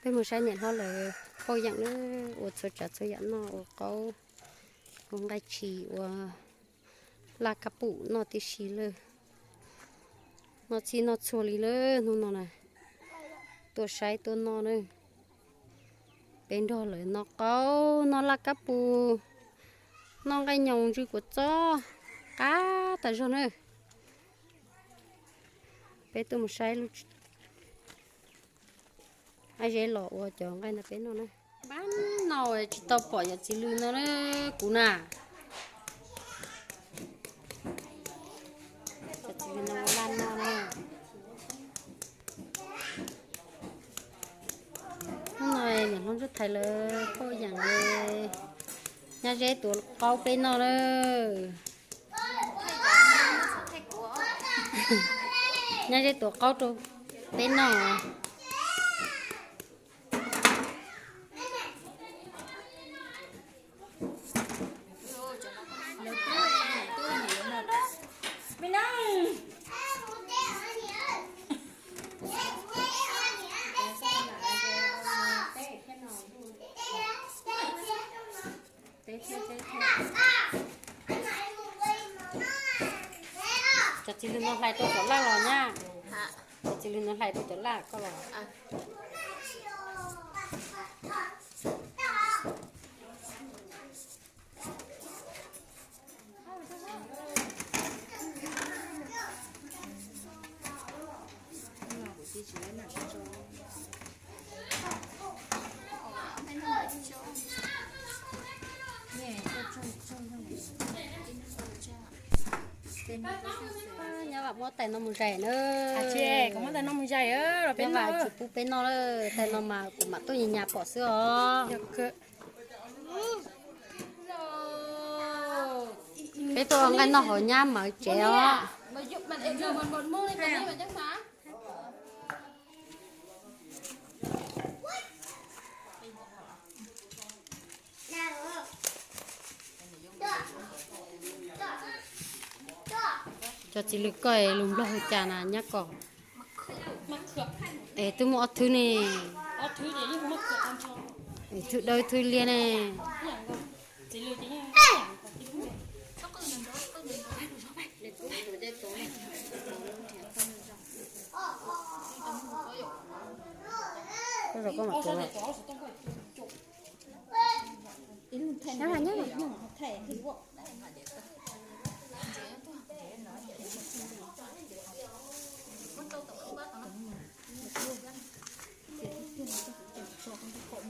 Peb mus saib niam hlob lawv phauj yeem lawm, ua txhua tsav txhua yam noj, ua qaub, ua nqaij tshis, ua laj kab pum noj tib si lawm. Noj txhij noj txhua li lawm hnub no na. Tuaj saib tuaj noj na. Peb nrog lawv noj qaub noj laj kab pum, noj nqaij nyoos ntsw kua txob, qab tas zog na. Peb tuaj mus saib lub ab zeb los ua cov nqaij no peb noj na. Npab no tsis tau pom yawm txiv lws no na, kuv na. Cov txiv lws no ua laj noj na. Hnub no niam hlob Ntsuab Thaiv lawv phauj yeem nyab zeb tuav qaub peb noj na. Nyab zeb tuav qaub rau peb noj. Cov txiv lws no hlais rau cov laj los nyab. Cov txiv lws no hlais rau cov laj koj los. Nyab Vam muab tais no mus zais na. Nyab Vam tsis pub peb noj lawm, tais no mas kuv mam tuaj nyas nyas pom xwb os. Peb tuaj ua nqaij noj hauv nyab Mawv tsev os. Cov txiv lws koj lus Nplog hu cas na nyab Kom? Es twb muaj ob thwb ne. Thwb dawb thwb liab ne. Koj zoo koj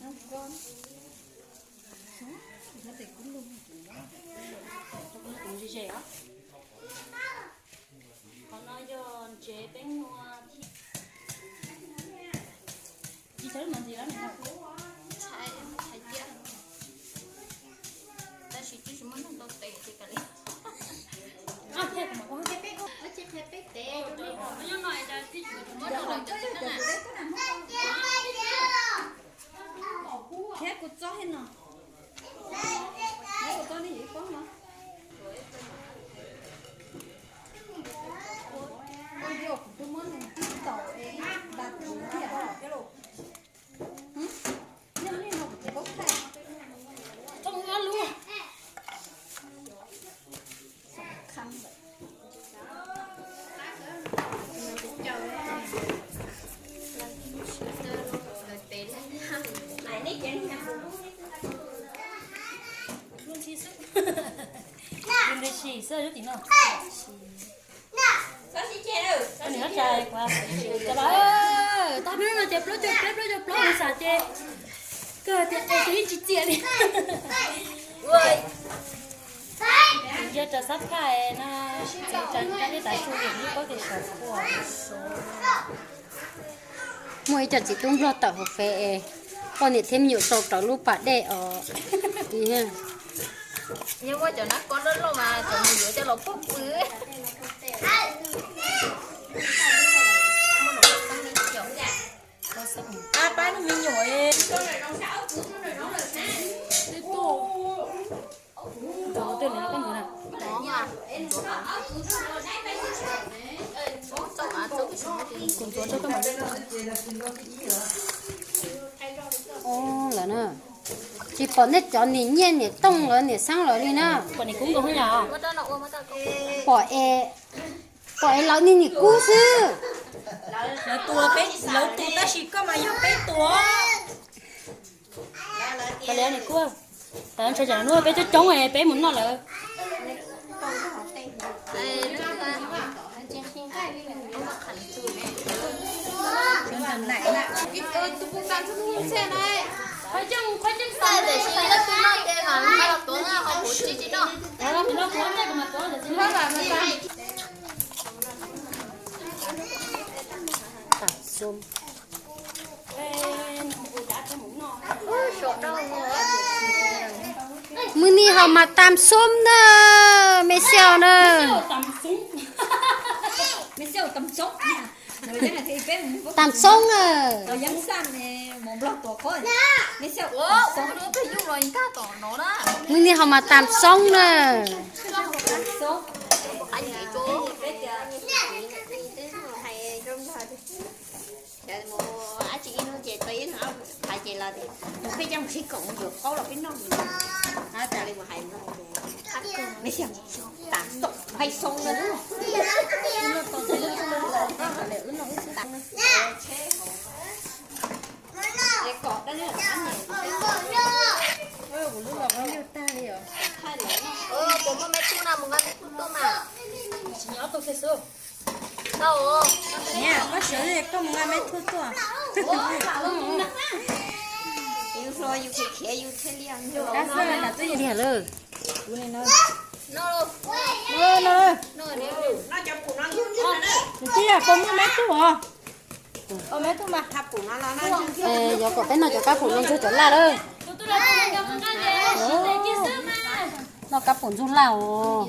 mam tuav. Qhov no yog ntsev peb nyuag thiab. Tsis tau lub no ntxiv lawm no. Tab sis twb tsis muaj neeg tau tes ces kav liam. Thiab kuv txob thiab no. Kuv txob ne yog ib pob no. Ua yog kuv twb muab nws tib taus es nta kuv thiab. Yog li no kuv tsis paub thaij. Tau hnub no ces plaub caug peb plaub caug plaub mus xav ces kawg tias es tus yeej tsis txiam li. Yog rau sab phaj no, rau nej tav su li ib pob tes saum kua. Muaj ib co txiv tub nplog tawm hauv fem es poj niam thiab me nyuam sau rau lub pas dej os. Yeej muab cov nab kob loj loj mas cov mus yuav coj los pog pw. Pab me nyuam. Ntxuav qhov twg lawm koj ntxuav na? Kuv ntxuav rau koj mas. Lawm na, tsis pom nej cov niam Nyiaj niam Tooj lawv niam Xeeb lawv li na. Pom niam Kub nkaus yom. Pom es, pom es lawv niag niam Kub xwb. Lawv tus, lawv tus tab sis koj mas yog peb tus. Kav liam niam Kub, tas ntshe tsam hnub peb coob coob peb mus noj lawm. Tam xoob. Mws ni haus mas tam xoob na, me xiaus na. Tam xoob na. Mws ni haus mas tam xoob na. Ces mus dab tsi ib hnub ces tau ib hnub, hais ces los mus peb coj mus sib koom yuav qaub los peb noj. Hais li mus hais no, me xyov, tam xoob, hais xoob na. Puas muaj me tub no mus nqa me tub tuaj mas. Tsis nyob tau kiag xwb. Niam, koj sawv koj mus nqa me tub tuaj. Yus hluas yus khiav khiav yus thiaj li. Kab xwb lam twb yog diag lawm. Kuv ni no. No, no. Nws twb yog koj muaj me tub os. Yuav kom peb noj cov kab pum no ntxug cov laj lawm. Noj kab pum ntxug laj os.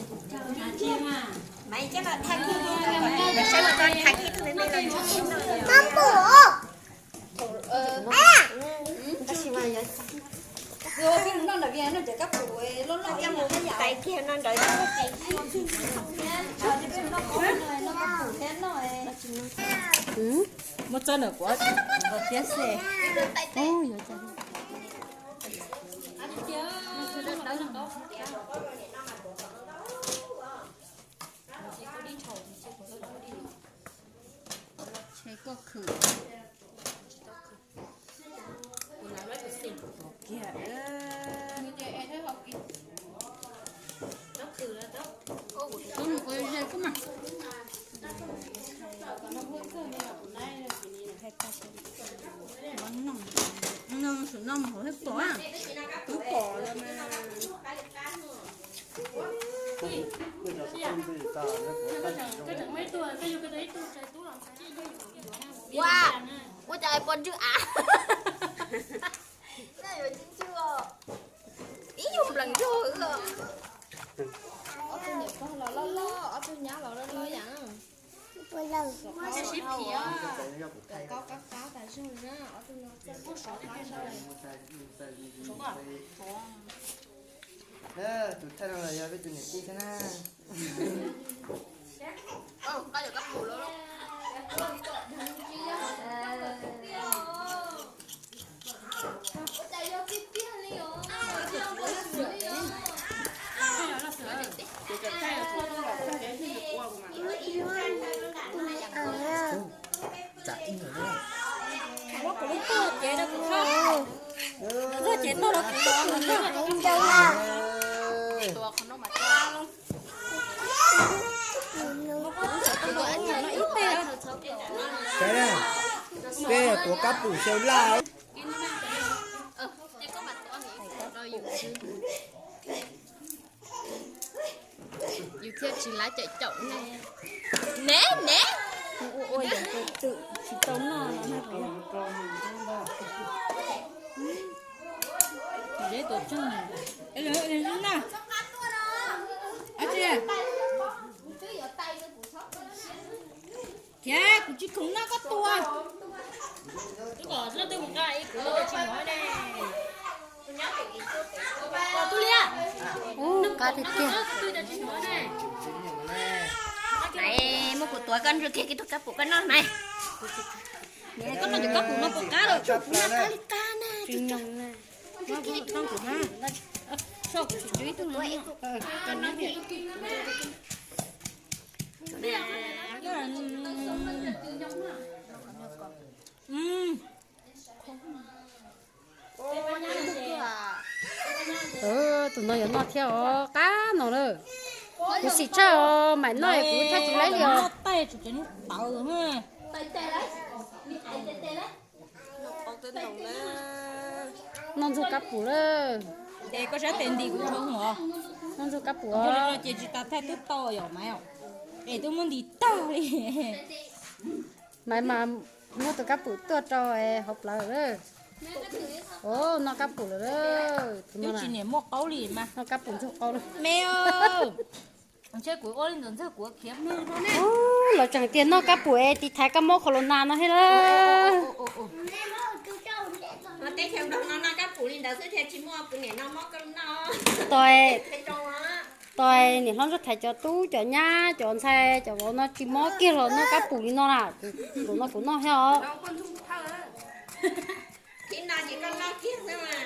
Muab txawb ntawm kuv thiab xwb. Ces koj khwv. Kiag. Noj mus hauv thiab pom, twb pom lawm mas. Ua, ua cas pom ntswg av. Ib nyuag nplees zog. Ob tug niam pog los loj loj, ob tug nyab los loj loj yam. Sib phiv, kab kab tas zog li na, ob tug no txawj muab sov qab zog. Tus thaij no los yog peb tus niam tij thiab na. Peb tuav kab pum xyaw laj. Yus thiaj tsis lab caum caum ne. Ne ne. Ua yam twm tsis tau noj no na. Zeb tuav tsheej na. Ab tsi. Khiav, kuv tsis khoom noj koj tua. Twb kom leej twg mus nqa ib kuv tsis hnov ne. Kom tus liam. Ub, qab tiag tiag. Twb tsis hnov ne. Muab kuv Tuav koj ntswg kiag tus kab pum koj noj mas. Koj noj tus kab pum no puas qab lawm? Tsis nyoos na. Tus no yuav noj thiab os, qab no lawm. Kuv xim tshaj os, mam noj kuv thiaj tsis laib li os. Noj ntxuag kab pum lawm. Es koj sab tes nti kuv dhau os. Noj ntxuag kab pum os. Ces tsis tas thaij twb tau yom Maiv. Es twb muab nti tag li. Maiv mas muab tus kab pum tuaj rau hauv plawv lawm. Os, noj kab pum lawm. Twb tsis niam muaj qaub li mas noj kab pum ntxuag qaub lawm. Me, ntshe kuv ua li ntawd ntxawg kuv khiav mloog. Lawv tseem tias noj kab pum es tiv thaiv kab mob corona no thiab lawm. Teb chaws Nplog no noj kab pum li ntawd xwb thiaj tsis muaj kuv niam no mob koj noj. Tos, tos niam hlob Ntsuag Thaiv cov tub cov nyab cov ntxhais cov vauv no tsis mob kiag los noj kab pum li no na. Kuv no kuv noj thiab os. Ib no ces koj noj kiag xwb mas.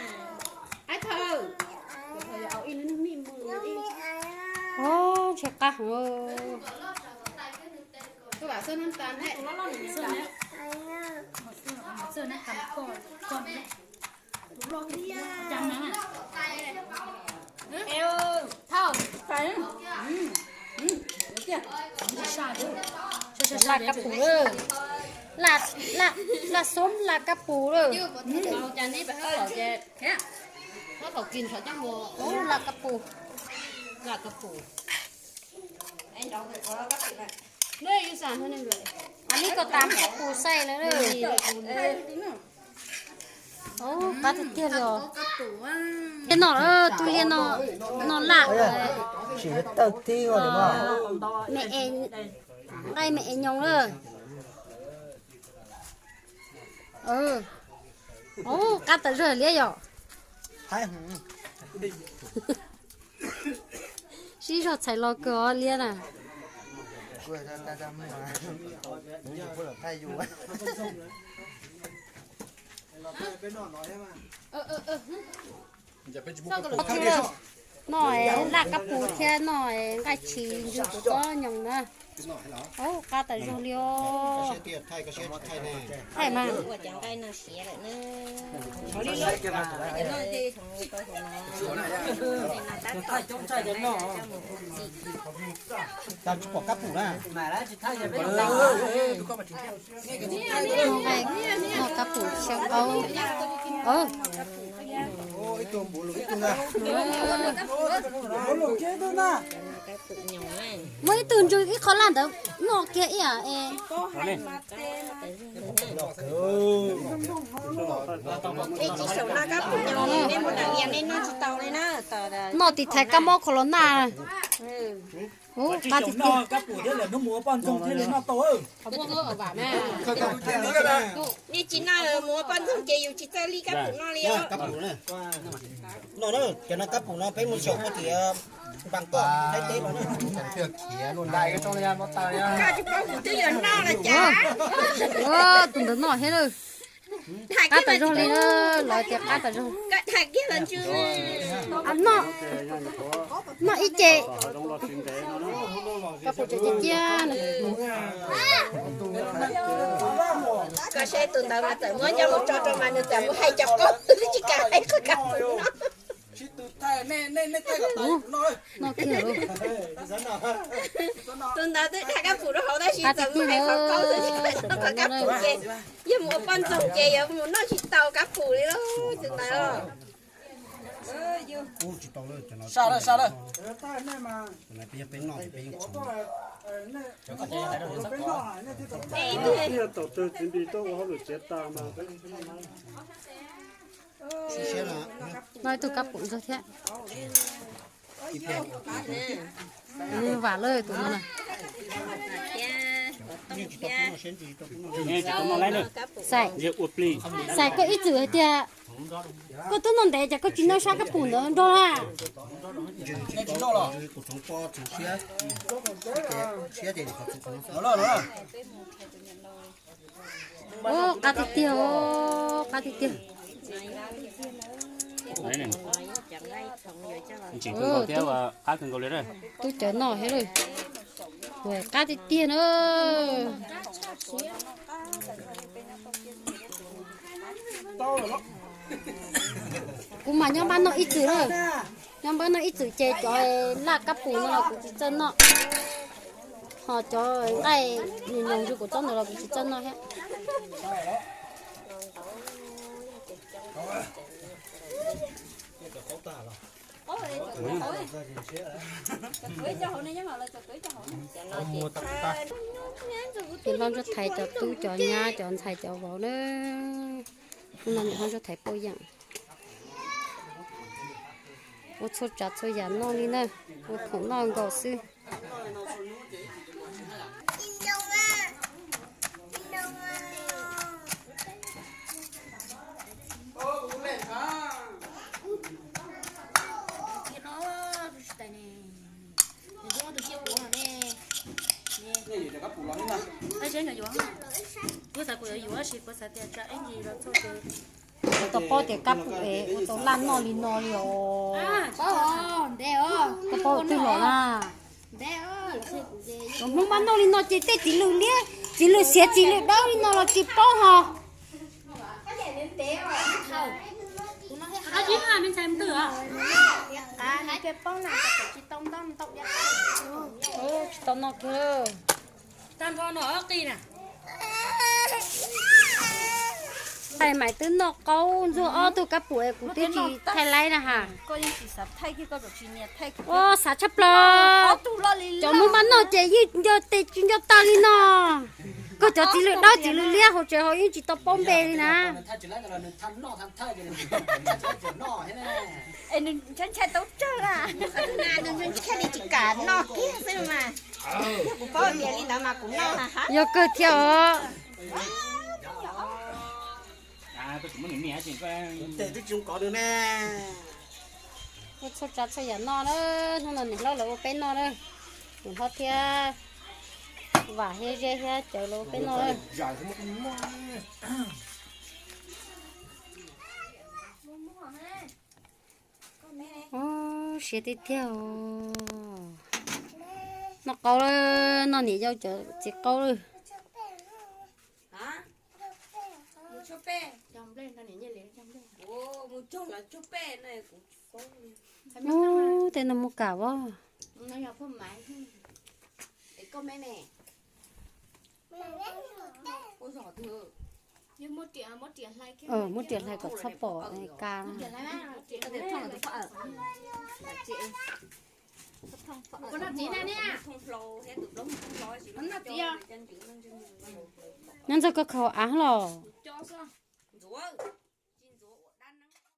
Ntshai qab heev. Laj kab pum lawm. Laj, laj xoob laj kab pum lawm. Laj kab pum. Ab, li koj tas kab pum xaij lawm. Qab tiag tiag li os. Thiab no, tus liaj no, no laj. Tsis tawg tib me es, nqaij me es nyoos lawm. Qab tas zog liab yom. Sib zog txhais los kawg os liab na. Noj laj kab pum thiab noj nqaij tshis ntsw kuv txob nyoos na. Qab tas zog li os. Thaij mas. Tsis pom kab pum na. Noj kab pum xyaw qaub. Muaj ib tug ntsw ib qho laj ntawd noj kiag ib yam es. Noj tiv thaiv kab mob corona. Ub, qab tiag tiag. Nej tsis noj mus ua poj ntxoog ces yus tsis txawj li kab pum no li os. No, cov no kab pum no peb mus xyaum pem tim Npam Koj Thaib teb no. Koj tsis paub kuv twb yuav noj los cas. Tus ntawd noj thiab lawm. Qab tas zog li na, lawv tias qab tas zog. Noj ib ce. Kab pum tseem ciaj ciaj. Koj saib tus ntawd mas txawm muab nyob mus tso rau mas nws txawm mus hais cov qaub twb tsis kam hais qhov kab pum no. Tus ntawd twb dhia kab pum rau hauv tab sis txawm mus hais qhov qaub xwb tsis hais qhov kab pum ces yog mus ua poj ntxoog ces yuav mus noj tsis tau kab pum li lauj tus ntawd. Noj ib tug kab pum ntxuag thiab. Vam lawm tus no na. Xais, xais koj ib txwm hais tias Koj twb noj ntev ces koj tsis noj sab kab pum ntawd nrog na. Qab tiag tiag, qab tiag tiag. Ntsim kawg nkaus thiab, qab kawg nkaus li. Tub cawv noj thiab lawm. Qab tiag tiag na. Kuv mas nyob npab noj ib txwm na. Nyob npab noj ib txwm ces cov laj kab pum no los kuv tsis txawj noj. Ho cov nqaij nyoos nyoos li kuv txob ntawd los kuv tsis txawj noj thiab. Ces hlob Ntsuab Thaiv cov tub cov nyab cov ntxhais cov vauv na. Hnub no niam hlob Ntsuab Thaiv pauj yeem ua txhua tsav txhua yam noj li na, ua khoom noj nkaus xwb. Kuv xav kuv yuav yuav tab sis kuv xav tias tsam ib ntsis los txog ces kuv tau paub tias kab pum es ua tau laj noj li no li os. Koj paub twg los na? Cov Hmoob npab noj li no ces tej txiv lws liab txiv lws xiav txiv lws dawb li no los tsis paub ho. Tsis tau noj kiag. Tag nrho no qi na. Thaij Maiv twb noj qaub ntxuag ob tug kab pum es kuv twb tsis thaij laib na ha. Ua xav tshaj plaws. Cov Hmoob npab noj ces yeej nco tes tsis nco taw li no. Koj cov txiv lws dawb txiv lws liab hauv tsev hauv yeej tsis tau paub npe li na. Ntshai tau tsawg na, ntshai li tsis kam noj kiag xwb mas. Yog kuv paub tias li ntawd mas kuv noj. Yog kawg thiab os. Ua txhua tsav txhua yam noj na, hnub no niam hlob lawv ua peb noj na. Niam hlob thiab Vam thiab Zeb thiab Cawv lawv ua peb noj na. Siav tiag tiag. Noj qaub, noj niam yau cov txiv qaub lawm. Ub, tej no mus kam as. Muab riam hlais kom txhob pom ka. Nyob ntxog koj khaus av los.